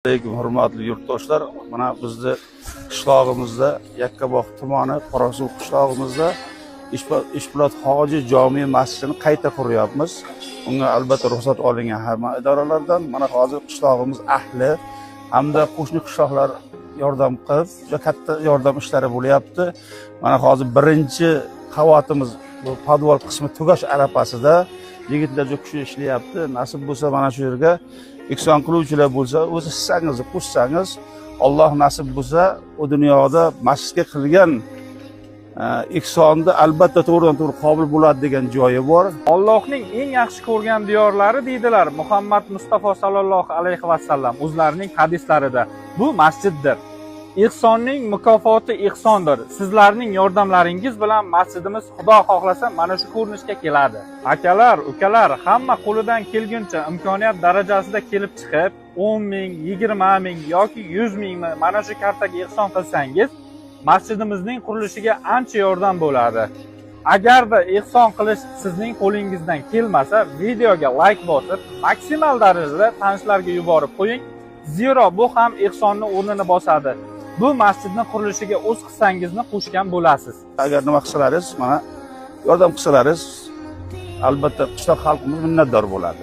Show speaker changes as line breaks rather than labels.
Alaykum, hurmatli yurtdoshlar. Mana bizni qishlog'imizda, Yakkabog' tumani Qorasuv qishlog'imizda Ishpo'lat hoji jome masjidini qayta quryapmiz. Unga albatta ruxsat olingan hamma idoralardan. Mana hozir qishlog'imiz ahli hamda qo'shni qishloqlar yordam qilib, juda katta yordam ishlari bo'lyapti. Mana hozir birinchi qavatimiz, bu podval qismi tugash arafasida, yigitlar juda kuchli ishlayapti. Nasib bo'lsa, mana shu yerga ehson qiluvchilar bo'lsa, o'z hissangizni qo'shsangiz, Alloh nasib bo'lsa, u dunyoda masjidga qilgan ehsonni albatta to'g'ridan to'g'ri qabul bo'ladi degan joyi bor.
Allohning eng yaxshi ko'rgan diyorlari, deydilar Muhammad Mustafa sallallohu alayhi vasallam o'zlarining hadislarida. Bu masjiddir. Ehsonning mukofoti ehsondir. Sizlarning yordamlaringiz bilan masjidimiz, Xudo xohlasa, mana shu ko'rinishga keladi. Akalar, ukalar, hamma qo'lidan kelguncha, imkoniyat darajasida kelib chiqib, 10 ming, 20 ming yoki 100 mingmi, mana shu kartaga ehson qilsangiz, masjidimizning qurilishiga ancha yordam bo'ladi. Agarda ehson qilish sizning qo'lingizdan kelmasa, videoga layk bosib, maksimal darajada tanishlarga yuborib qo'ying. Zero bu ham ehsonni o'rnini bosadi. Bu masjidni qurilishiga o'z hissangizni qo'shgan bo'lasiz.
Agar nima qilsalaringiz, mana yordam qilsalaringiz, albatta qishloq xalqimiz minnatdor bo'ladi.